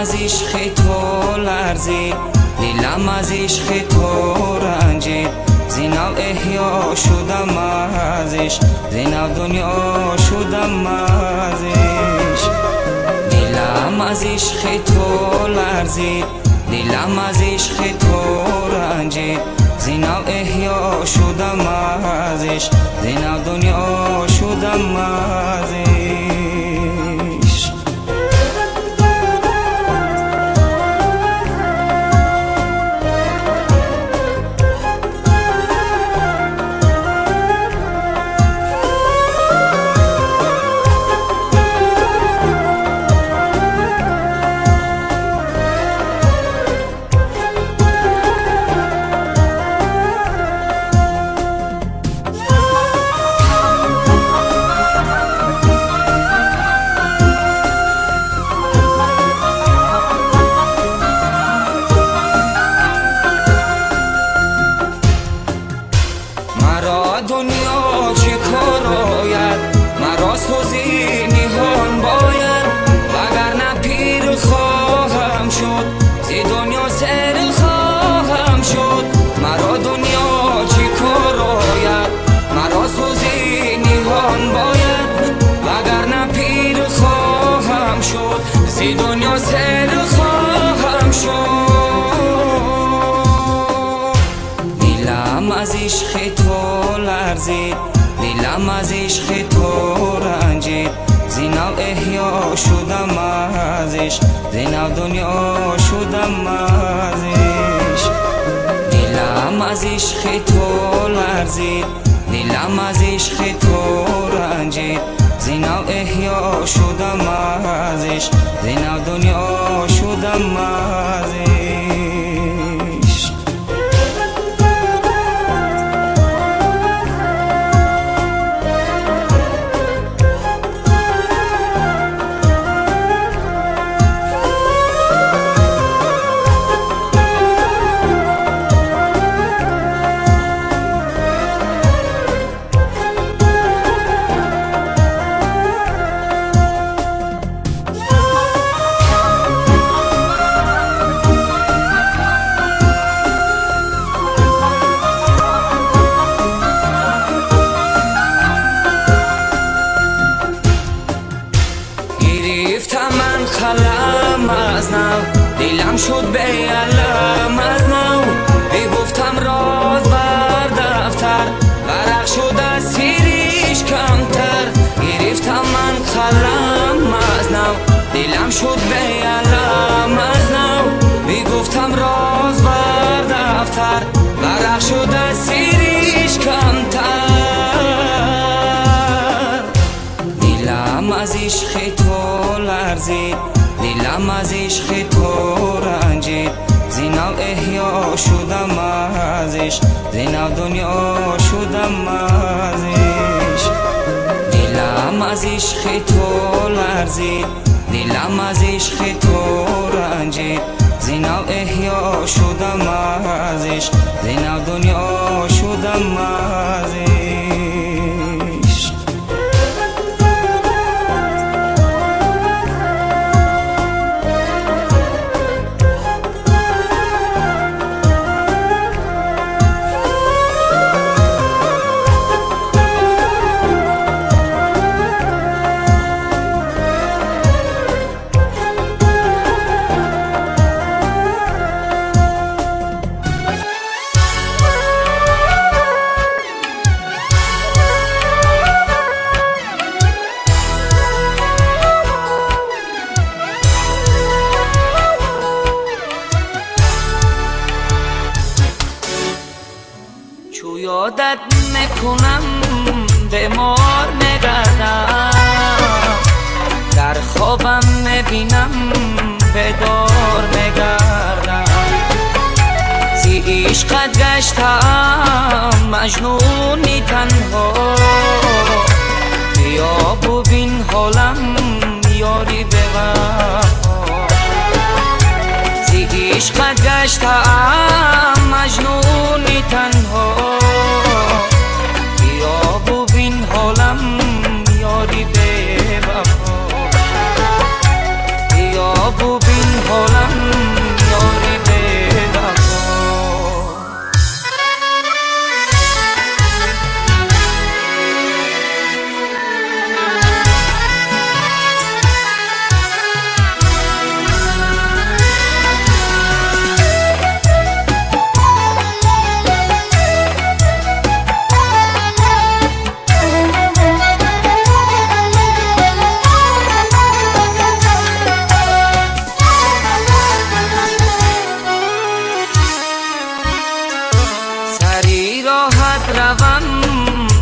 از عشق تو لرزید، دلم از عشق تو رنجید، زینب احیا شدم از عشق، زینب دنیا شدم از عشق. دلم از عشق تو لرزید، دلم از عشق تو رنجید، زینب احیا شدم از عشق، زینب دنیا شدم از عشق. دنیا چه کار آید، مرا سوزی نهان باید، وگرنه پیر خواهم شد، ز دنیا سر خواهم شد. مرا دنیا چه کار آید، مرا سوزی نهان باید، وگرنه پیر خواهم شد، ز دنیا سر خواهم شد. دلم از عشق تو لرزید، دلم از عشق تو رنجید، زینب احیا شدم از عشق، زینب دنیا شدم از عشق. دلم از عشق تو لرزید، دلم از عشق تو رنجید، زینب احیا شدم از عشق، زینب دنیا شدم از عشق. من قلم از نو، دلم شد به علم از نو، بگفتم راز بر دفتر، ورق شد از سیریش کمتر. گرفتم من قلم از نو، دلم شد به علم از نو، بگفتم راز بر دفتر، ورق شد از سیریش کمتر. دلم از عشق تو لرزید، دلم از عشق تو رنجید، زینب احیا شدم از عشق، زینب دنیا شدم از عشق. دلم از عشق تو لرزید، دلم از عشق تو رنجید، زینب احیا شدم از عشق، زینب دنیا شدم از عشق. چو یادت میکنم بیمار میگردم، در خوابم میبینم بیدار میگردم، زی عشقت گشتم مجنونی تنها، بیا ببین حالم یاری به وفا، زی عشقت گشتم مجنونی تنها، بیا ببین حالم یاری به وفا، بیا ببین حالم. равам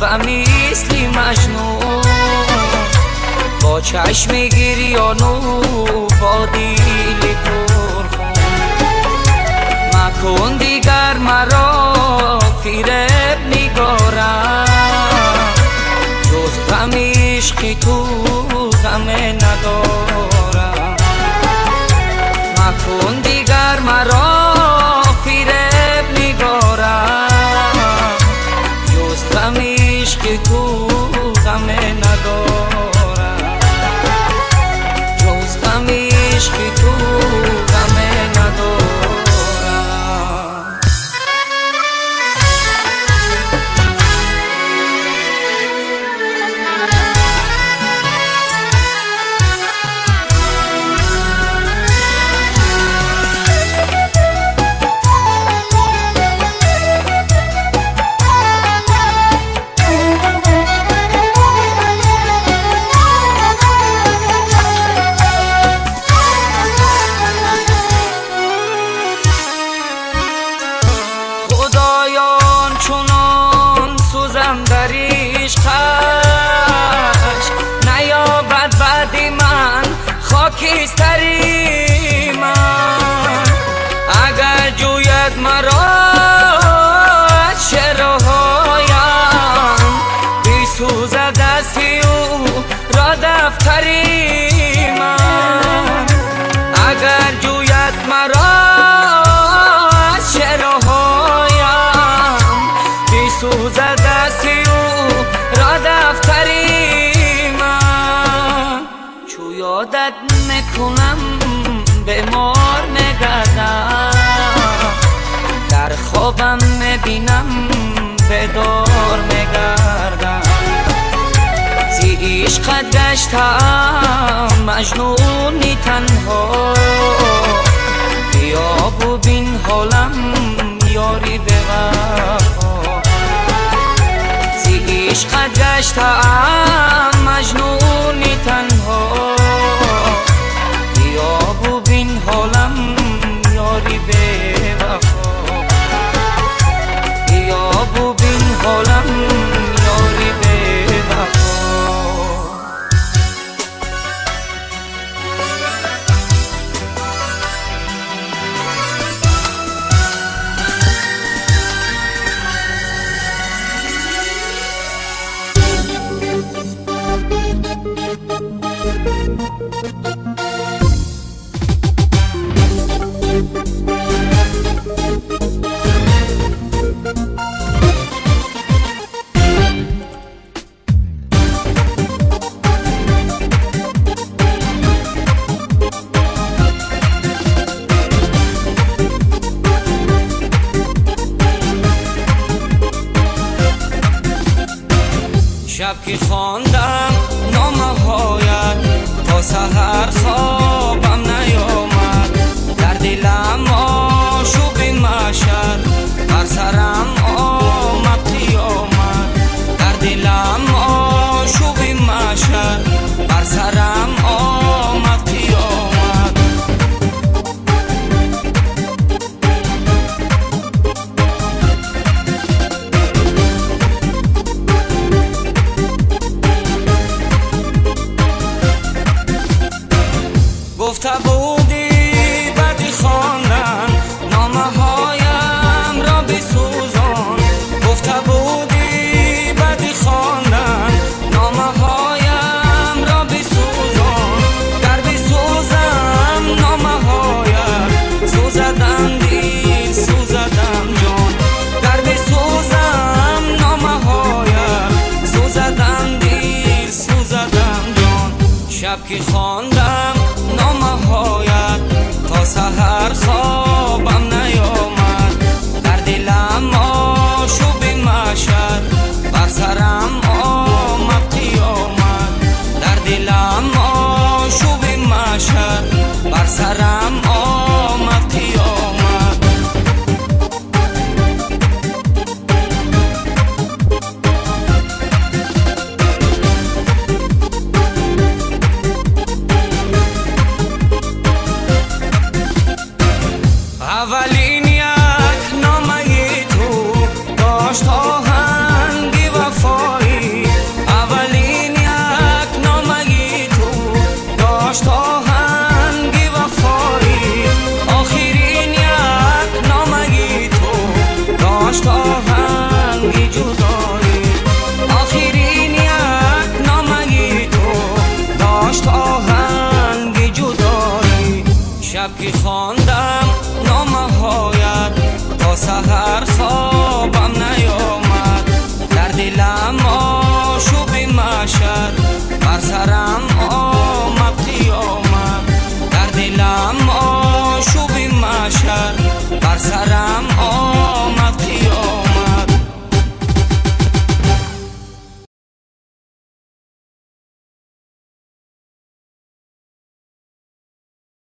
ба мисли Маҷнун, бо чашми гирёну бо дили пурхун. Макун дигар маро фиреб нигорам, ҷуз ғами ишқи ту ғаме надорам. Макун дигар маро фиреб нигорам, ҷуз ғами ишқи ту ғаме надорам. Ҷуз ғами ишқи ту ғаме надорам. Худоён чунон сӯзам дар ишқаш, наёбад баъди ман хокистари ман. Агар ҷӯяд маро аз шеърҳоям, бисӯзад дасти ӯ ро дафтари ман. Агар ҷӯяд маро аз шеърҳоям, бисӯзад дасти ӯ ро дафтари ман. Чу ёдат мекунам бемор мегардам, дар хобам мебинам бедор мегардам. Зи ишқат гаштам маҷнуни танҳо, биё бубин ҳолам ёри бевафо. Зи ишқат гаштам маҷнуни танҳо, биё бубин ҳолам ёри бевафо. Биё бубин ҳолам ёри бевафо. Шаб ки хондам номаҳоят, то саҳар хобам наёмад. Дар дилам ошӯби маҳшар, бар сарам омад қиёмат. Дар дилам ошӯби маҳшар, бар сарам омад қиёмат. номаҳоят, то саҳар хобам наёмад. Дар дилам ошӯби маҳшар, бар сарам.